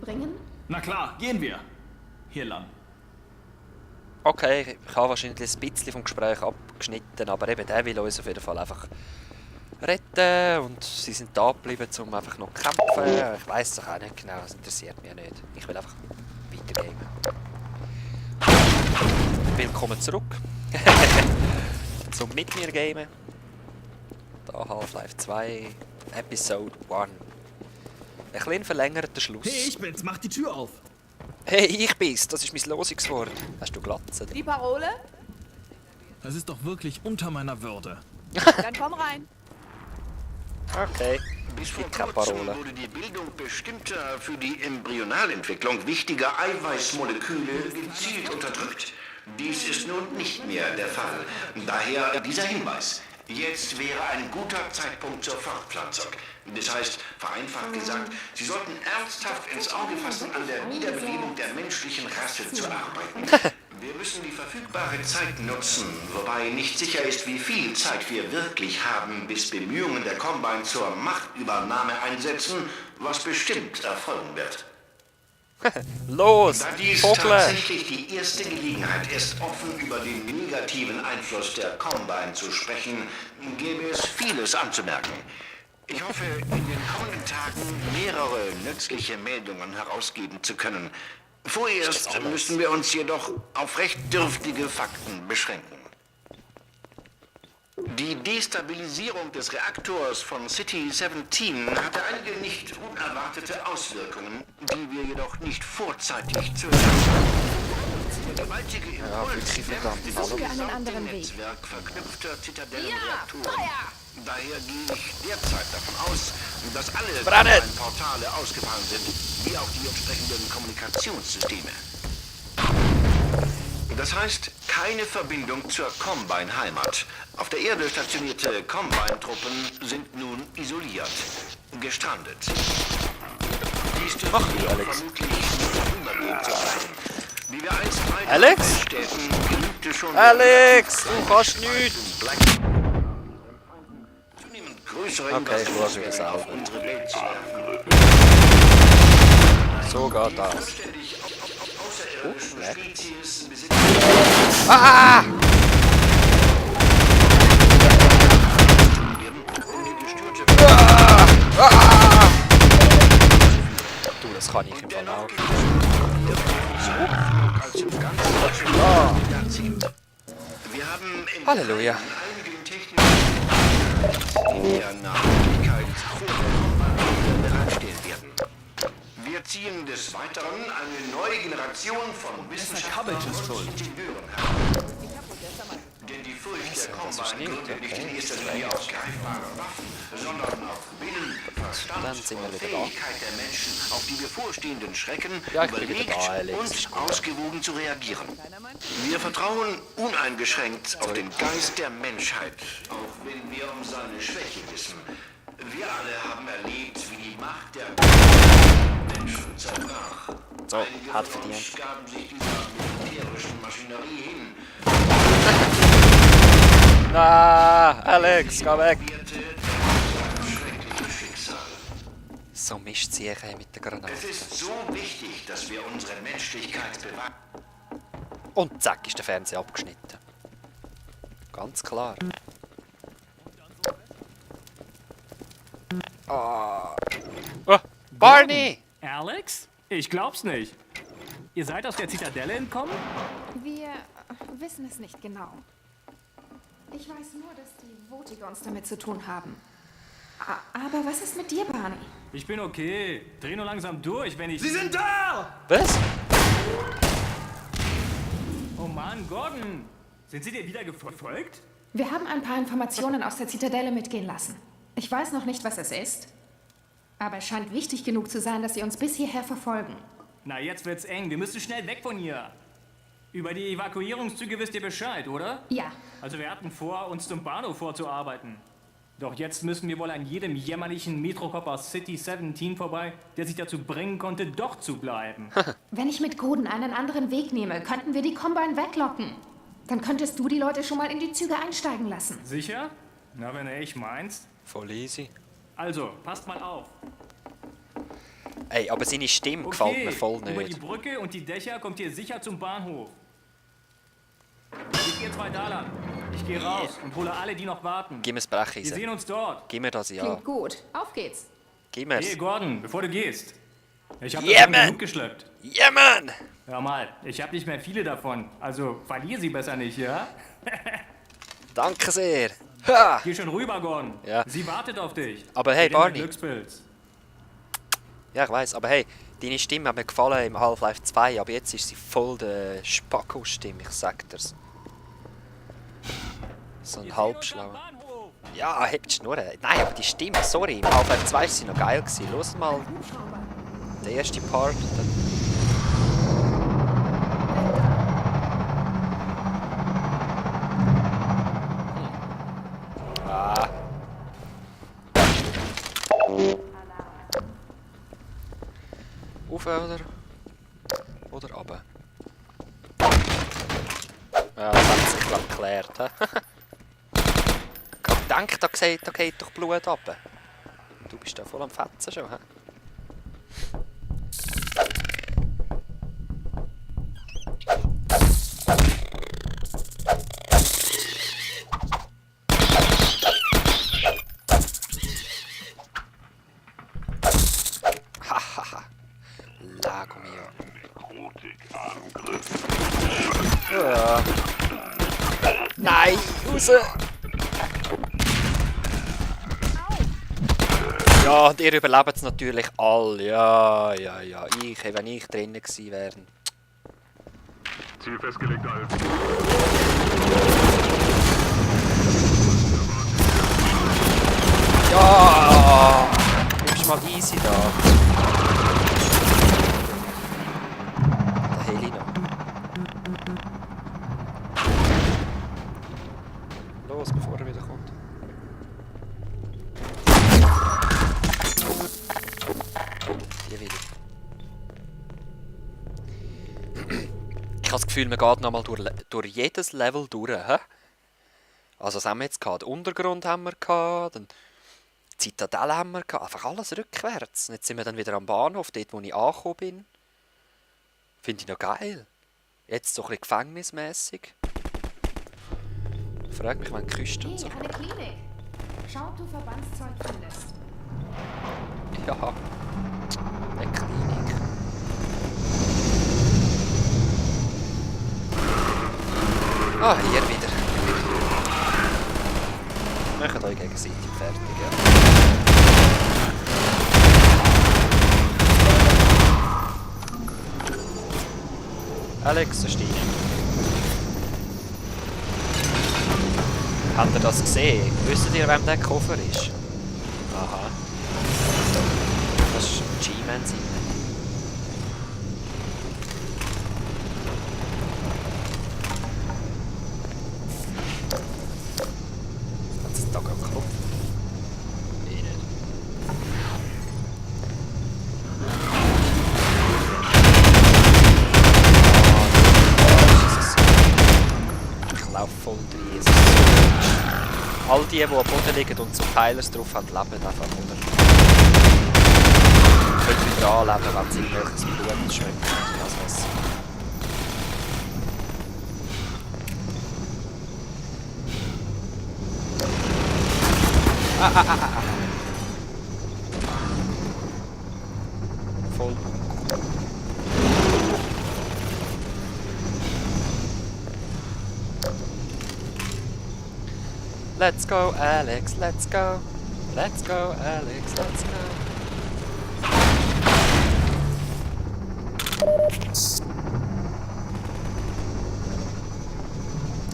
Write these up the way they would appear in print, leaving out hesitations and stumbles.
bringen? Na klar, gehen wir. Hier lang. Okay, ich habe wahrscheinlich ein bisschen vom Gespräch abgeschnitten, aber eben der will uns auf jeden Fall einfach retten und sie sind da geblieben, um einfach noch zu kämpfen. Ich weiß es auch nicht genau, das interessiert mich nicht. Ich will einfach weitergehen. Willkommen zurück. Zum mit mir gamen. Da Half-Life 2, Episode 1. Ein bisschen verlängerter Schluss. Hey, ich bin's, mach die Tür auf. Hey, ich bin's, das ist mein Losungswort. Hast du Glatze? Die Parole? Das ist doch wirklich unter meiner Würde. Dann komm rein. Okay. Bis vor Keine kurzem Parole. wurde die Bildung bestimmter für die Embryonalentwicklung wichtiger Eiweißmoleküle gezielt unterdrückt. Dies ist nun nicht mehr der Fall. Daher dieser Hinweis. Jetzt wäre ein guter Zeitpunkt zur Fortpflanzung. Das heißt, vereinfacht gesagt, Sie sollten ernsthaft ins Auge fassen, an der Wiederbelebung der menschlichen Rasse zu arbeiten. Wir müssen die verfügbare Zeit nutzen, wobei nicht sicher ist, wie viel Zeit wir wirklich haben, bis Bemühungen der Combine zur Machtübernahme einsetzen, was bestimmt erfolgen wird. Los, Da dies Vogel! tatsächlich die erste Gelegenheit ist, offen über den negativen Einfluss der Combine zu sprechen, gäbe es vieles anzumerken. Ich hoffe, in den kommenden Tagen mehrere nützliche Meldungen herausgeben zu können. Vorerst müssen wir uns jedoch auf recht dürftige Fakten beschränken. Die Destabilisierung des Reaktors von City 17 hatte einige nicht unerwartete Auswirkungen, die wir jedoch nicht vorzeitig zu Der gewaltige Impuls verdammt. Suchen wir einen anderen Weg. Netzwerk verknüpfter Zitadellenreaktoren. Daher gehe ich derzeit davon aus, dass alle Portale ausgefallen sind, wie auch die entsprechenden Kommunikationssysteme. Das heißt, keine Verbindung zur Combine-Heimat. Auf der Erde stationierte Combine-Truppen sind nun isoliert, gestrandet. Dies dürfte vermutlich vorübergehend so sein. Wie wir einst beide Alex? feststellten, genügte schon Alex, du kannst nichts! zunehmend größere Okay, ich lasse es Invasionswellen auf. auf unsere Welt zu werfen. So geht das. Vollständig außerirdischen ne? Spezies besitzen Ah! Du, das kann ich im Fall auch. Wir haben in Halleluja. einigen technischen die der Nachhaltigkeit bereitstehen werden. Wir ziehen des Weiteren eine neue Generation von Wissenschaftlern und Ingenieuren heran. Denn die Furcht der Combine gründet nicht in erster Linie auf greifbare Waffen, sondern auf Willen, Dann Verstand sind wir und wieder da. Fähigkeit der Menschen, auf die bevorstehenden Schrecken Ja, ich bin wieder überlegt da, Alex. und ausgewogen zu reagieren. Wir vertrauen uneingeschränkt auf den Geist der Menschheit, auch wenn wir um seine Schwäche wissen. Wir alle haben erlebt, wie die Macht der Menschen zerbrach. So, Einige hat von uns verdient. gaben sich dieser militärischen Maschinerie hin. Ah, Alex, geh weg! Wehrte das schreckliche Schicksal. So mischt sie mit der Granate. Es ist so wichtig, dass wir unsere Menschlichkeit bewahren. Und zack ist der Fernseher abgeschnitten. Ganz klar. Ah. Oh, Barney! Alex? Ich glaub's nicht. Ihr seid aus der Zitadelle entkommen? Wir wissen es nicht genau. Ich weiß nur, dass die Votigons damit zu tun haben. Aber was ist mit dir, Barney? Ich bin okay. Dreh nur langsam durch, wenn ich... Sie sind da! Was? Oh Mann, Gordon! Sind sie dir wieder gefolgt? Wir haben ein paar Informationen aus der Zitadelle mitgehen lassen. Ich weiß noch nicht, was es ist. Aber es scheint wichtig genug zu sein, dass sie uns bis hierher verfolgen. Na, jetzt wird's eng. Wir müssen schnell weg von hier. Über die Evakuierungszüge wisst ihr Bescheid, oder? Ja, Also wir hatten vor, uns zum Bahnhof vorzuarbeiten. Doch jetzt müssen wir wohl an jedem jämmerlichen Metrocop aus City 17 vorbei, der sich dazu bringen konnte, doch zu bleiben. wenn ich mit Goden einen anderen Weg nehme, könnten wir die Combine weglocken. Dann könntest du die Leute schon mal in die Züge einsteigen lassen. Sicher? Na, wenn du echt meinst. Voll easy. Also, passt mal auf. Ey, aber seine Stimme gefällt mir voll über die nicht. Brücke und die Dächer kommt ihr sicher zum Bahnhof. Ich gehe 2 da lang. Ich gehe raus und hole alle, die noch warten. Gib mir's Wir Brecheisen. sehen uns dort. Gib mir das ja. Klingt gut. Auf geht's. Gib Hey, mir's. Gordon, bevor du gehst. Ich habe Yeah, das man. genug geschleppt. Ja, Mann! Hör mal, ich habe nicht mehr viele davon. Also verlier sie besser nicht, ja? Danke sehr. Ha! Geh schon rüber, Gordon. Ja. Sie wartet auf dich. Aber hey, Gib dir einen Barney. Glückspilz. Ja, ich weiss, aber hey, deine Stimme hat mir gefallen im Half-Life 2, aber jetzt ist sie voll der Spacko-Stimme, ich sag dir's. So ein halbschlauer. Bahnhof. Ja, hebt die Schnurren. Nein, aber die Stimme, sorry, im Half-Life 2 war sie noch geil gewesen. Los mal den ersten Part. Ah. Auf oder? Oder runter? Ja, das hat sich glaub geklärt. He? Ich denke, da geht doch Blut ab. Du bist da voll am Fetzen schon. He? Hahaha. Lago mio. Ja. Nein, raus! Ja, und ihr überlebt es natürlich alle. Ja. Wenn ich drinnen gewesen wäre. Ziel festgelegt, Alf. Ja! Bleibst mal easy da. Der Heli noch. Los, bevor er wieder kommt. Hier wieder. Ich habe das Gefühl, man geht nochmal durch jedes Level durch. He? Also was haben wir jetzt gehabt? Den Untergrund haben wir gehabt, dann die Zitadelle haben wir gehabt. Einfach alles rückwärts. Und jetzt sind wir dann wieder am Bahnhof, dort wo ich angekommen bin. Finde ich noch geil. Jetzt so ein bisschen gefängnismässig. Ich frage mich, wann die Küste und so. Hey, eine Klinik. Schau, ob du Verbandszeug findest. Ja, eine Klinik. Ah, hier wieder. Macht euch gegenseitig fertig, ja. Alex, da steht. Habt ihr das gesehen? Wisst ihr, wem der Koffer ist? Aha. Das ist G-Man sein. Hat es da geklopft? Nee, nicht. Ich laufe voll drin. All die am Boden liegen und so Pfeilers drauf haben, leben einfach, oder? Können wieder anleben, wenn sie irgendwelches Blut schmecken. Das weiss ich. Voll. Let's go, Alex, let's go. Let's go, Alex, let's go.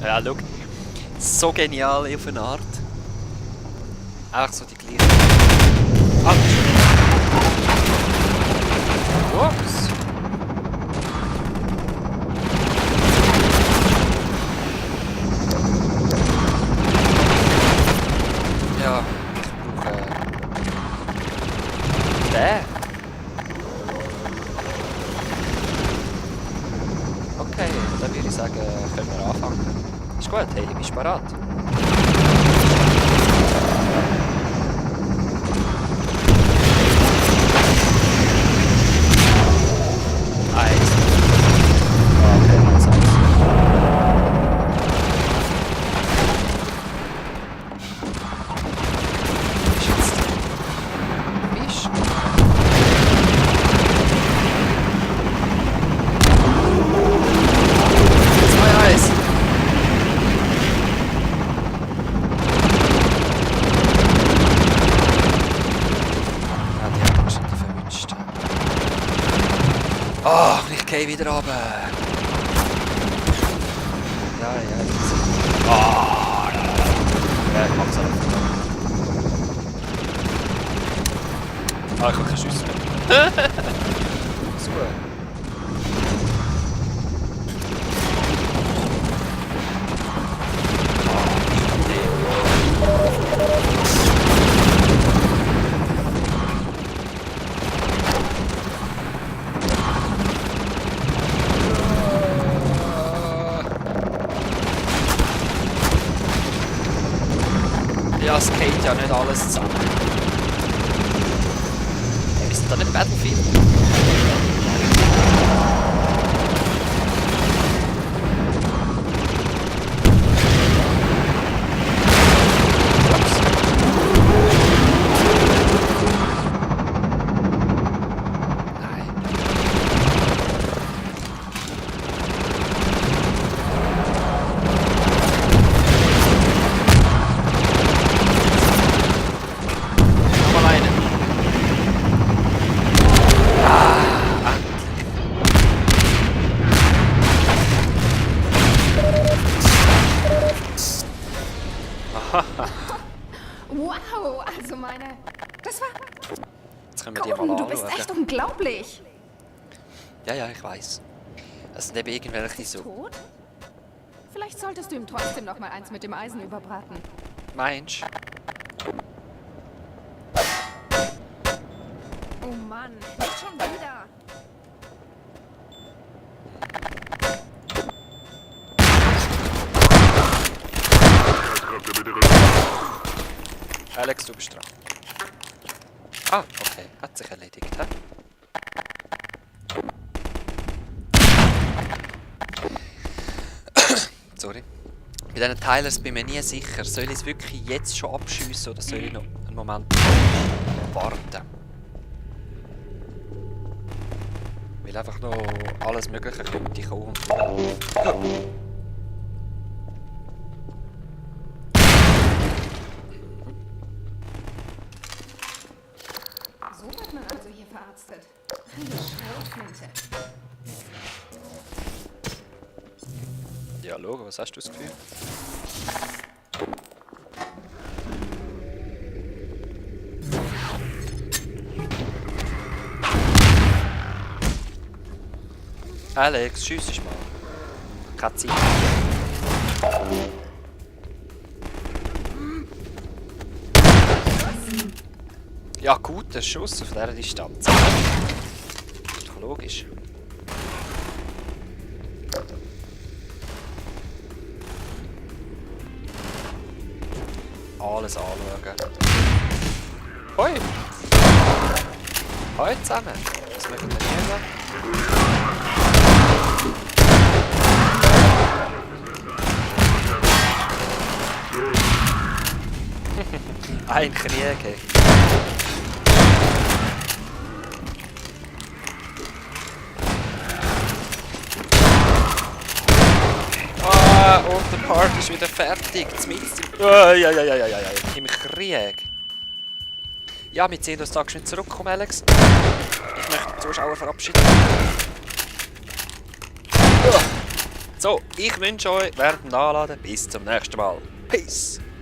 Ja, schau. So genial auf eine Art. Einfach so die gleiche. Ah! Ups! Ja, ich brauche den. Okay, dann würde ich sagen, können wir anfangen. Ist gut, Haley, bist du bereit? Ah, ich gehe wieder runter. Ja, ja. Ah, ja, ich mach's einfach. Ah, ich habe keine Schüsse mehr. So. Ja, es geht ja nicht alles zusammen. Hey, wir sind da nicht Battlefield. Wow, also meine... Das war... Jetzt können wir die mal Gordon, du bist anschauen. echt unglaublich. Ja, ja, ich weiß. Es sind eben irgendwelche so. Tot? Vielleicht solltest du ihm trotzdem noch mal eins mit dem Eisen überbraten. Meinst du? Oh Mann, nicht schon wieder. Alex, du bist dran. Ah, okay. Hat sich erledigt, hä? Sorry. Bei diesen Teilers bin ich mir nie sicher. Soll ich es wirklich jetzt schon abschiessen oder soll ich noch einen Moment warten? Weil einfach noch alles Mögliche könnte kommen. So wird man also hier verarztet. Eine Schrotflinte. Ja, Logo, was hast du das Gefühl? Alex, schiessest mal. Keine Zeit. Ja, guter Schuss auf dieser Distanz. Ist doch logisch. Alles anschauen. Hoi! Hoi zusammen! Was möchten wir hier? Ein Krieg. Ah, und der Part ist wieder fertig. Ja. Im Krieg. Ja, wir sehen uns da schnell zurückkommen, Alex. Ich möchte die Zuschauer verabschieden. So, ich wünsche euch während dem Nachladen bis zum nächsten Mal. Peace!